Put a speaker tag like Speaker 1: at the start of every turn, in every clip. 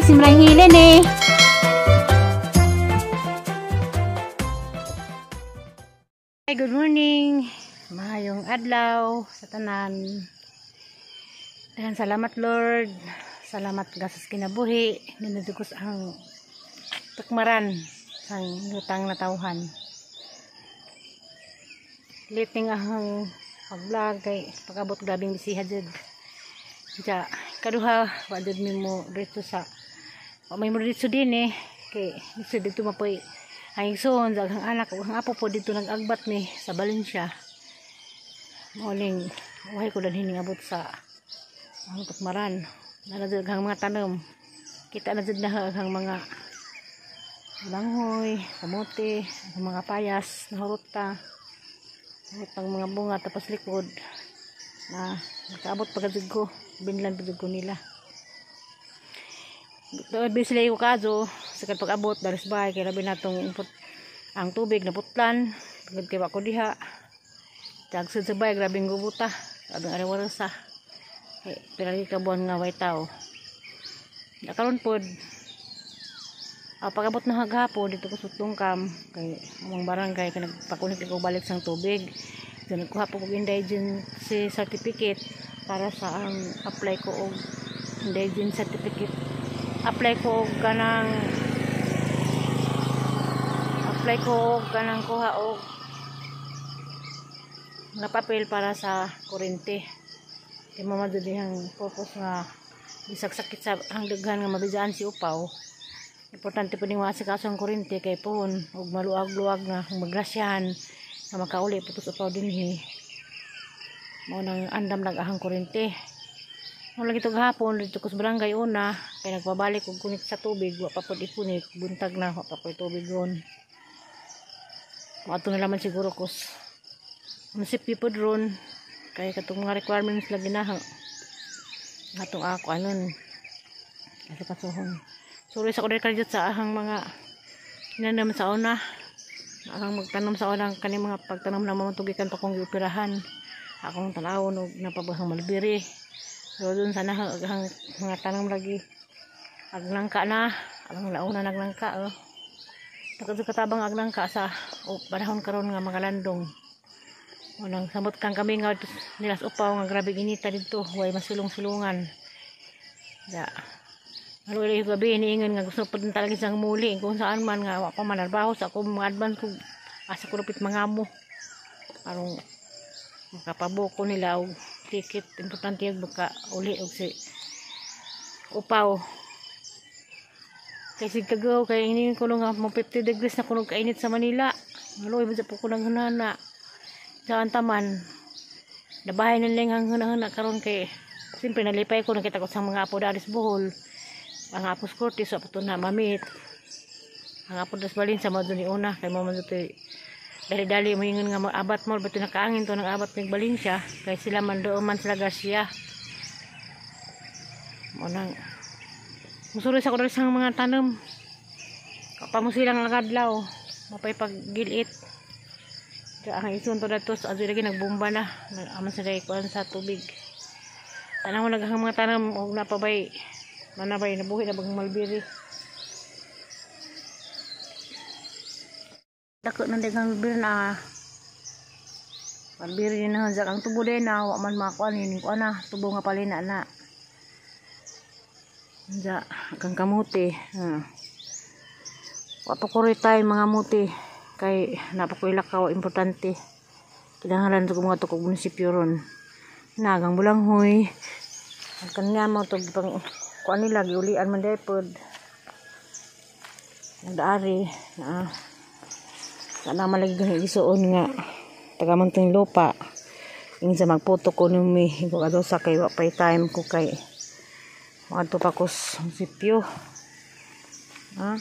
Speaker 1: Simrang hilin eh.
Speaker 2: Hi, good morning. Maayong adlaw sa tanan. Daghang salamat, Lord. Salamat gasas kinabuhi. Ninadugos ang tukmaran sang lutang natawhan. Late ning ang pag-vlog kay pag-abot grabing bisiha jud. Ja, kaduha wa jud mi mo diretso sa wa may mo diretso din eh kay dito dito mapoy ang igsoon sa ang anak ug ang apo po dito nag-agbat ni sa Valencia. Morning, uhay ko dalhin abot sa ang tukmaran. Nana jud ang mga tanom. Kita na jud na ang mga langhoy, kamote, ang mga payas, nahuruta. Ang mga bunga tapos likod na nakaabot pa jud ko, binlan pa jud ko nila. Doon sila yung kaso sa pag-abot daris bahay kay labi natong ang tubig naputlan tungod kay wa ko diha. Tagsud sa bahay grabing gubuta, grabing ariwarasa. Eh, pila ka buwan nga way tao. Nakaron pod pag-abot na hagapon dito ko sa Tungkam kay among barangay kay nagpakunik ko balik sang tubig. So nagkuha po kog indigency certificate para sa ang apply ko og indigent certificate. Apply ko og kanang apply ko og kanang kuha og mga papel para sa kuryente. Kay mama jud dihang purpose nga bisag sakit sa ang daghan nga mabidaan si upaw. Importante po ning maasikaso ang kuryente kay pohon og maluag-luag na magrasyahan nga makauli putos upaw dinhi. Mao nang andam lang ahang kuryente. Mo lagi to gahapon dito ko sa barangay una kay nagpabalik og kunik sa tubig, wa pa pud ikunik, buntag na wa pa pud tubig ron. Moadto na laman siguro kus munisipyo pod ron kay katong mga requirements lagi na atong ako anon kasi kasuhon. Sorry sa kudir kadyot sa ahang mga inanam sa una. Ahang magtanom sa una kaning mga pagtanom na mamatugikan pa kong gioperahan. Akong tanawon og napabahang malbiri. Pero dun sana ahang mga tanom lagi. Agnangka na, ang launa nagnangka oh. Takod katabang agnangka sa oh, panahon karon nga mga landong. Unang samot kang kami nga nilas upaw nga grabe inita didto, way masulong-sulungan. Da. Ano ilay gabi iniingon nga gusto pa din talaga siyang muli kung saan man nga wa pa man narbaho sa akong mga advance ko asa ko rupit mangamo arong makapaboko nila og ticket. Importante yung baka uli og si upaw kay sig kagaw kay iniingon ko nga mo 50 degrees na kuno kainit sa Manila. Maluoy ba sa po ko nang hunana sa antaman nabahay na lang ang hunahuna karon kay siyempre nalipay ko nakita ko sa mga apo daris Bohol. Ang apos Cortes sa apo na mamit. Ang apo das Valencia mo ni una kay mo man dito dali-dali mo ingon nga maabat mo bato nakaangin to nang abat mig Valencia kay sila man doon man sila Garcia. Mo nang musuri sa kuno sa mga tanom. Kapamo silang adlaw mapay paggilit. Kaya ang isun to dato sa adto lagi nagbomba na aman sa kuan sa tubig. Tanaw naghang mga tanom og napabay manabay nabuhi na bagang malbiri. Dako nang daghang malbiri na. Malbiri na hanjak ang tubo din na wa man makuan ini kuan na tubo nga palina na. Hanjak kang kamote. Wa pa ko retay mga muti kay napakuilakaw importante. Kinahanglan ko mga tukog munisipyo ron. Nagang bulanghoy. Ang kanya mo to pang kuan nila giulian man dai pod. Nagdaari na sana man lagi kang isuon nga taga man ting lupa. Ingin sa magputo ko numi ko adto sa kay wa pay time ko kay moadto pa ko sa munisipyo. Ha?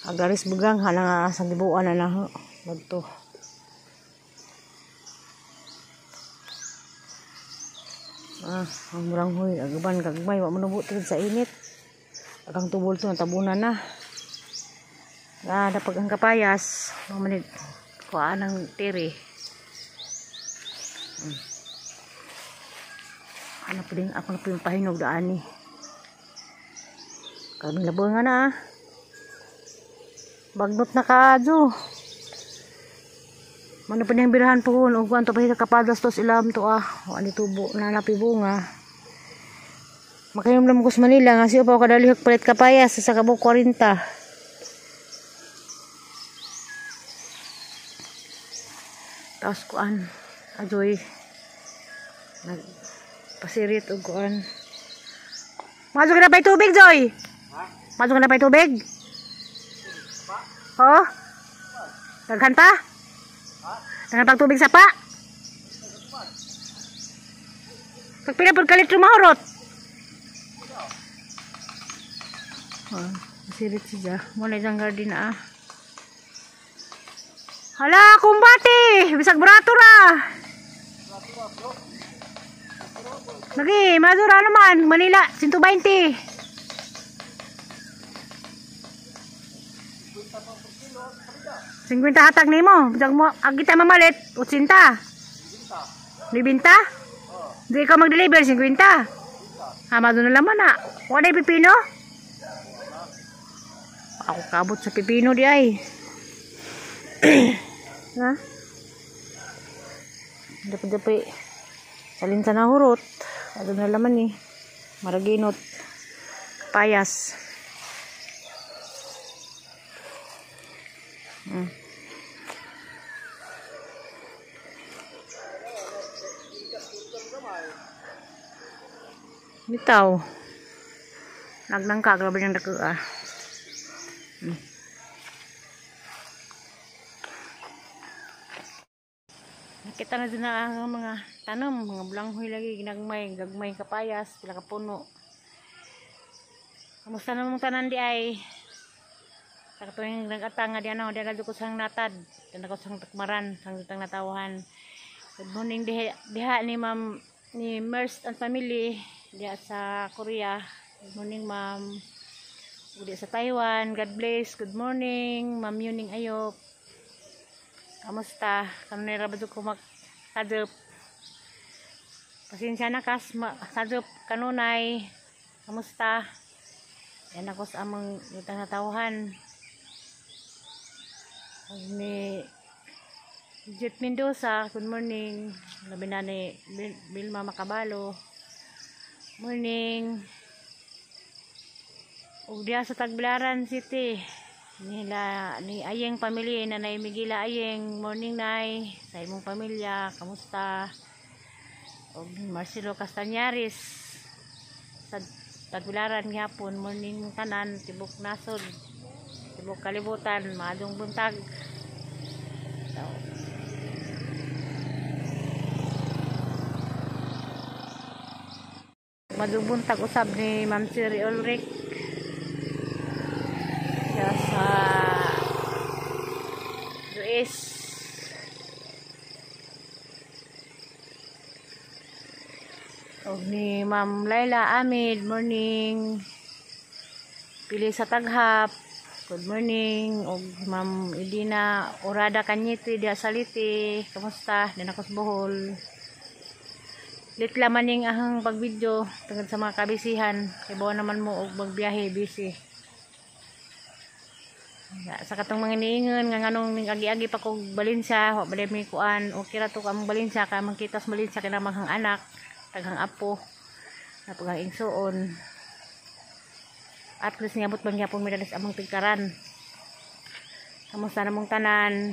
Speaker 2: Agaris bugang hala nga sa gibuan na na magto. Ah, ang muranghoy agaban kagmay wa man tingid sa init. Agang tubol to natabunan na. Ah, dapag ang kapayas, mamanid kuan ang tiri. Ano po din ako na po yung pahinog daan ni. Kaming labuan nga na ah. Bagnot na kaadyo. Mano pa niyang birahan po og kuan to pa kapadas tos ilam to ah. O ani tubo na napi bunga. Makayom lang ko sa Manila nga siya pa ko kadalihok palit kapayas sa kabuk 40. Tapos kuan ajoy nagpasirit og kuan. Masuk na pa'y tubig, Joy?
Speaker 1: Ha?
Speaker 2: Masuk na pa'y tubig?
Speaker 1: Pa?
Speaker 2: Oh? Daghan pa?
Speaker 1: Ha?
Speaker 2: Daghan pang tubig sa pa? Pagpila po ka litro mahurot? Oh, sirit siya. Muna isang garden ah. Hala, kumbati! Bisag brato ra! Lagi, mazura naman. Manila, 120. 50 hatag nimo. Bisag mo, ang kita mamalit, 80. 90? Di ikaw mag-deliver, 50. Ha, mazo na laman na. Wala yung pipino? Ako kabot sa pipino di ay. Ha? Dapat-dapat. Salin sa nahurot. Ano na laman eh. Maraginot. Payas. Bitaw. Nagnangka. Grabe niyang dako ah. Nakita na din na ang mga tanom, mga bulanghoy lagi, ginagmay, gagmay kapayas, pila ka puno. Kamusta namang tanan di ay? Sa katuwing nag-atang nga di ano, di ko sang natad, di ko sang takmaran, sang tang natawahan. Good morning diha, diha ni Ma'am ni Merce and family diha sa Korea. Good morning, Ma'am. Ug sa Taiwan, God bless. Good morning, Ma'am Yuning Ayop. Kamusta? Kanunay ra ba ko magsadop? Pasensya na kas sadop kanunay. Kamusta? Yan ako sa among itang natawhan. Ug ni Jet Mendoza, good morning. Labi na ni Vilma Makabalo. Morning. Ug diha sa Tagbilaran City. Nila ni Ayeng family, Nanay Migila Ayeng, morning nay sa imong pamilya, kamusta? Og Marcelo Castañares sa Tagbilaran gyapon, morning tanan, tibok nasod, tibok kalibutan, maadong buntag. So, maadong buntag usab ni Ma'am Siri Ulrich sa US. Og ni Ma'am Laila Amid, morning. Pili sa Taghap, good morning. Og Ma'am Edina Orada Kanyete diha sa Liti, kamusta? Din ako sa Bohol. Lit laman ning ahang pagvideo tungod sa mga kabisihan. Kay bawa naman mo og magbiyahe busy. Sa katong mga niingon nga nganong ning agi-agi pa kog Valencia, wa ba mi kuan, okay ra to ka among Valencia kay mangkita sa Valencia kay manghang anak, taghang apo, napagang igsuon. At least niabot man gyapon mi dali sa among tigkaran. Kamusta namong tanan?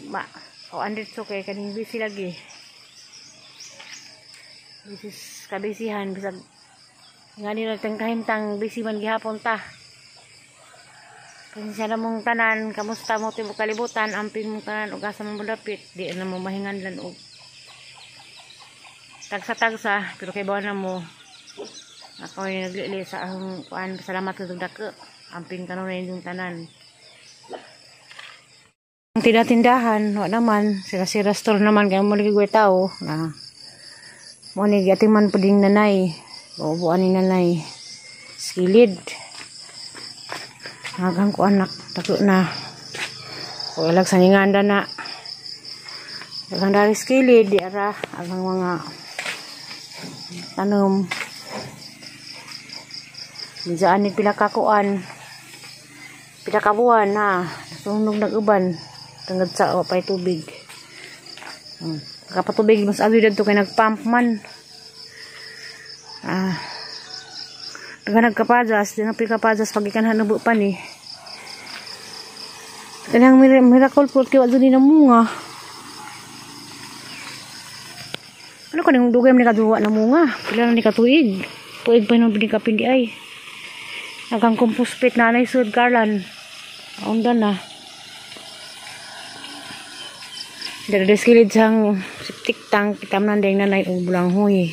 Speaker 2: Ma, o andit so kay kaning busy lagi. Busy kabisihan bisag nga nila tang kahimtang busy man gihapon ta. Pasensya na mong tanan, kamusta mo tibok kalibutan, amping mong tanan ug asa man mo dapit, di na mo mahinganlan og tagsa-tagsa, pero kay bawa na mo. Ako ay naglili sa akong kuan, salamat sa dako. Amping kanunay yung tanan. Ang tindahan, wa naman, sira-sira store naman kay mo lagi tao na. Mo ni giatiman puding nanay. Ubuan ni nanay. Skilid. Hagang ko anak, tako na. O ilag sa ninganda na. Daghang dari skilid, di ara, agang mga Tanom. Diyaan ni pila kakuan. Pila kabuan na. Nasunog nag-uban. Tungod sa wapay tubig. Kapatubig mas adoy didto kay nagpump man. Ah. Nagkapadas, di na pikapadas pagikan hanubo pa ni. Kanang miracle fruit kay wa ni namunga. Ano kaning dugay man ni kaduwa na munga? Pila na ni katuig. Tuig pa nung pinikapindi ay. Nagang compost pit na anay sud Carlan. Undan na. Dere skilid sang septic tank kitam nandeng nanay og bulanghoy.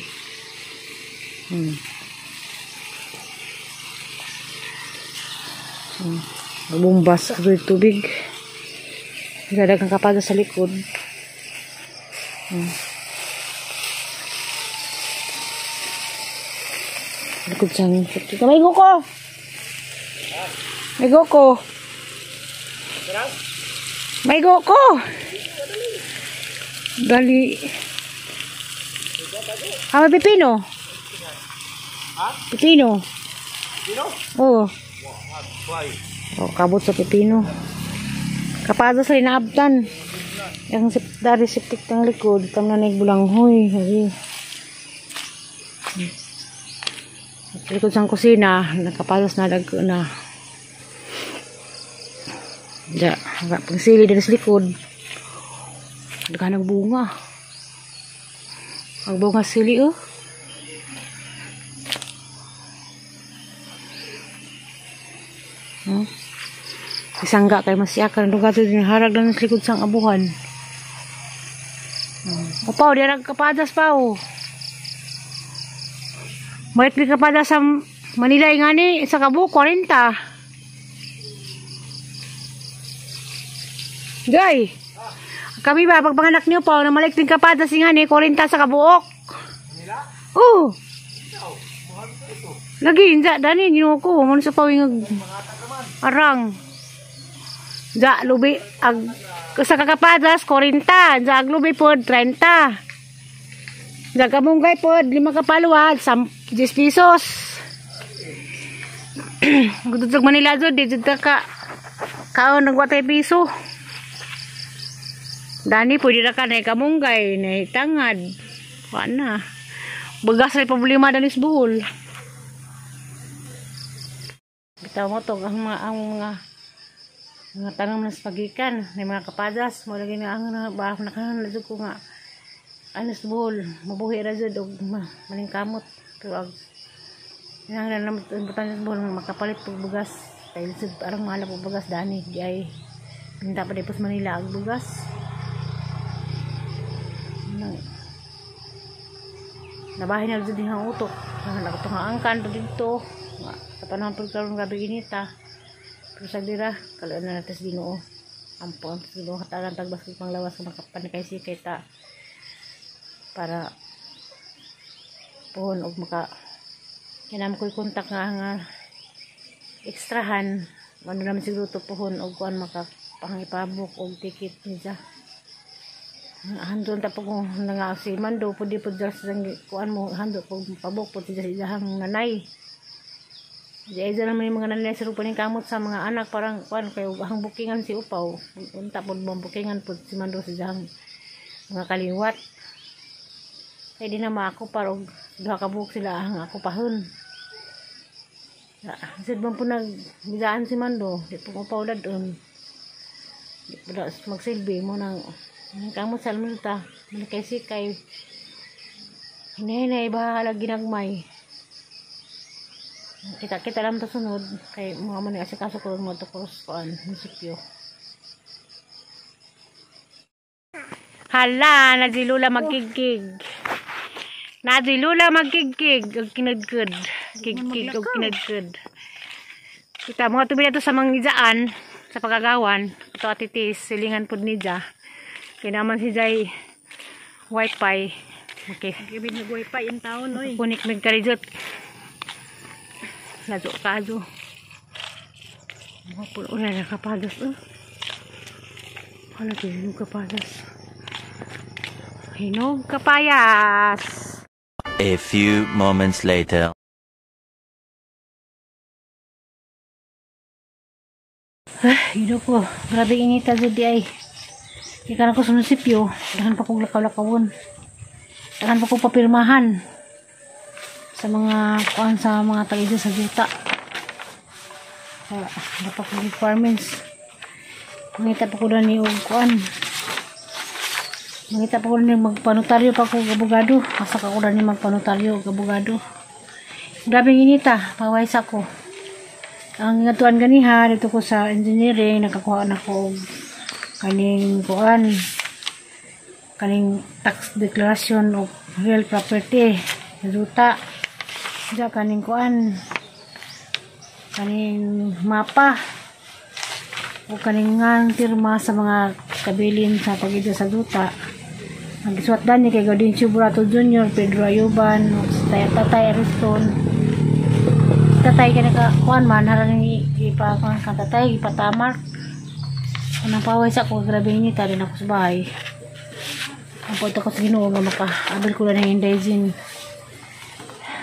Speaker 2: Bumbas agoy tubig. Dadagang kapada sa likod. Likod sang septic. May goko. May goko. May goko. Dali. Ah, may pipino.
Speaker 1: Ha?
Speaker 2: Pipino.
Speaker 1: Pipino?
Speaker 2: Oo.
Speaker 1: Oh,
Speaker 2: oh, kabot sa pipino. Kapada sa inaabtan. Yang dari septic tang likod, tam na nagbulanghoy. Sabi. Likod sa kusina, nagkapadas na dag na. Ja, pagsili din sa likod. Daghan ang bunga. Ang bunga sili oh. Isangga kay masyakan duga to din harag lang sa likod sang abuhan. Opaw, di nagkapadas pa oh. Malit ni kapadas sa Manila ngani sa kabo 40. Gay. Kami ba pagpanganak niyo pa na malik din kapadas ngani 40 sa kabuok.
Speaker 1: Manila?
Speaker 2: Oh. Lagi inja dani Ginoo ko man sa pawing arang. Ja lubi ag sa kakapadas 40, ja ag lubi pod 30. Ja kamunggay pod 5 ka paluwad 10 pesos. Gudutog Manila jud di jud ka kaon nagwatay piso. Dani pwede ra ka na kamunggay na tangad. Wa na. Bagas ay problema dani sa Bohol. Bitaw mo to ang mga tanong na sa pagikan, may mga kapadas, mo lagi nga ang ba nakahanap jud ko nga ano sa Bohol, mabuhi ra jud og malingkamot. Pero ag kinahanglan na importante sa Bohol makapalit pag bugas. Dahil sa arang mahal pag bugas dani, di ay pinta pa dipos Manila ag bugas. Nabahin na jud ang utok. Ako nga angkan pa dito. Sa panahon pag karon gabi inita. Pero sa dira, kaluan na natin sa Ginoo. Ampon sa Ginoo hatagan tagbas kay panglawas sa makapanikay sikay ta para pohon og maka kinam ko'y kontak nga nga ekstrahan ano naman siguro to pohon og kuan maka pangipabok og ticket niya. Handon ta po kung nga si Mando pud di pud sa kuan mo hando pud pabok pud sa iyang nanay. Di ay naman yung mga nanay sa rupa ng kamot sa mga anak parang kuan kay ang bookingan si Upaw. Unta pud mo bookingan pud si Mando sa iyang mga kaliwat. Kay di na maako para og duha ka buok sila ang ako pahon. Sid man po nagbidaan si Mando, di po Upaw dadon. Di po magsilbi mo nang kamot sa almunta, malikay sikay. Hinay-hinay bahala ginagmay. Kita-kita lang to sunod kay mga man asikaso ko mo to cross kuan munisipyo. Hala, nagilula magkigkig. Nagilula magkigkig og kinudkud. Kigkig og kinudkud. Kita mga tubi na to sa mangjaan sa pagagawan. Ito atitis silingan pud niya. Kay naman si Jay wifi. Okay.
Speaker 3: Gibid nag wifi in taon oy.
Speaker 2: Kunik mig karijot. Lazo kazo. Mga pulo na nakapadas oh. Hala hinog kapadas. Hinog kapayas.
Speaker 4: A few moments later.
Speaker 2: Ay, ko. Grabe inita jud di ay. Ikaw ko sa munisipyo. Dahan pa kong lakaw-lakawon. Dahan pa kong papirmahan sa mga kuan sa mga tag sa juta. Dapat kong requirements. Mangita pa ko na ni og kuan. Mangita pa ko na ni magpanotaryo pa ko og abogado. Asa ka ko na ni magpanotaryo og abogado. Grabe inita, paway sa ko. Ang ngatuan ganiha dito ko sa engineering, nakakuha na ko og kaning kuan, kaning tax declaration of real property ruta, diya kaning kuan, kaning mapa o kaning ngang pirma sa mga kabilin sa pagidya sa duta. Ang gisuwat ni kay Gaudencio Burato Jr., Pedro Ayuban, Tatay Ariston. Tatay ka naka kuan man haran ni ipa kuan ka tatay ipatamar. Anang paway sa ko, grabe ni tali na ko sa bahay. Ang punta ko sa Ginoo nga maka abil ko na ng indigene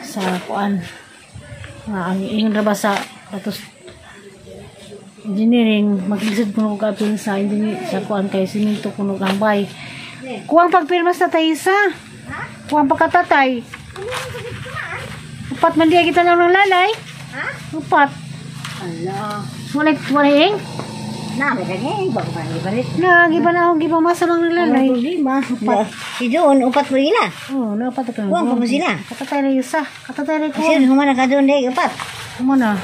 Speaker 2: sa kuan. Nga ang ingon ra ba sa atos engineering, maglisod kuno og apil sa engineer sa kuan kay simento kuno ang bahay. Kuwang pagpirma sa tatay isa. Kuwang pagkatatay. Upat man diya kita lang ng lalay.
Speaker 5: Ha?
Speaker 2: Upat.
Speaker 5: Ala.
Speaker 2: Walay, walay ing?
Speaker 5: Na, may kanya, bago pa ibalik.
Speaker 2: Na, giba na ako, giba masa lang ng lalay.
Speaker 5: Walang problema. Upat. Si doon, upat mo ila.
Speaker 2: Oo, na upat ka.
Speaker 5: Kuwang pa mo sila.
Speaker 2: Katatay na isa. Katatay na ko.
Speaker 5: Kasi humana ka doon, eh, upat.
Speaker 2: Humana.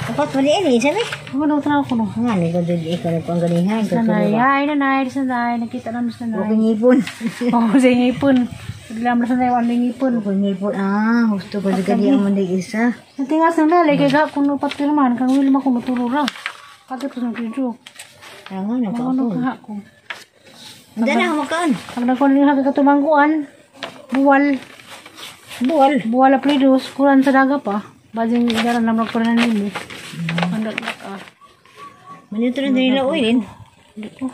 Speaker 5: Upat mo diyan, eh, sabi.
Speaker 2: Humana, utra ako no.
Speaker 5: Nga, ni ko doon, ikaw na po ang galingan.
Speaker 2: Nanay, ay, nanay, nanay, nakita namin sa nanay.
Speaker 5: Huwag ngipon.
Speaker 2: Oo, sa ngipon. Bigla mo sa nanay, walang ngipon.
Speaker 5: Huwag ngipon, ah, gusto ko sa gali ang mundig isa.
Speaker 2: Natingas ng lalay, kaya ka, kuno patpirman, kang wilma kuno turura. Pati po sa video.
Speaker 5: Nga,
Speaker 2: Ano
Speaker 5: nagkaapon.
Speaker 2: ka ako.
Speaker 5: Hindi na ako makaan.
Speaker 2: Pag nagkuhan rin ka katumangguan, buwal.
Speaker 5: Buwal.
Speaker 2: Buwal aplidos, kuran sa daga pa. Bajing igaran naman ko na nimo. Andat ka.
Speaker 5: Manito rin nila uilin.
Speaker 2: Hindi ko.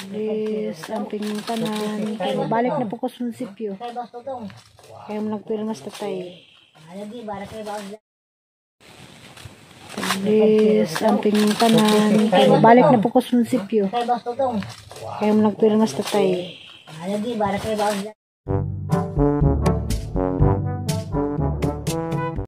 Speaker 2: Please, amping tanan. Kaya balik na po ko sa munisipyo. Kaya mo nagpirmas tatay. Please, amping tanan. Kaya balik na po ko sa munisipyo. Kaya mo nagpirmas tatay.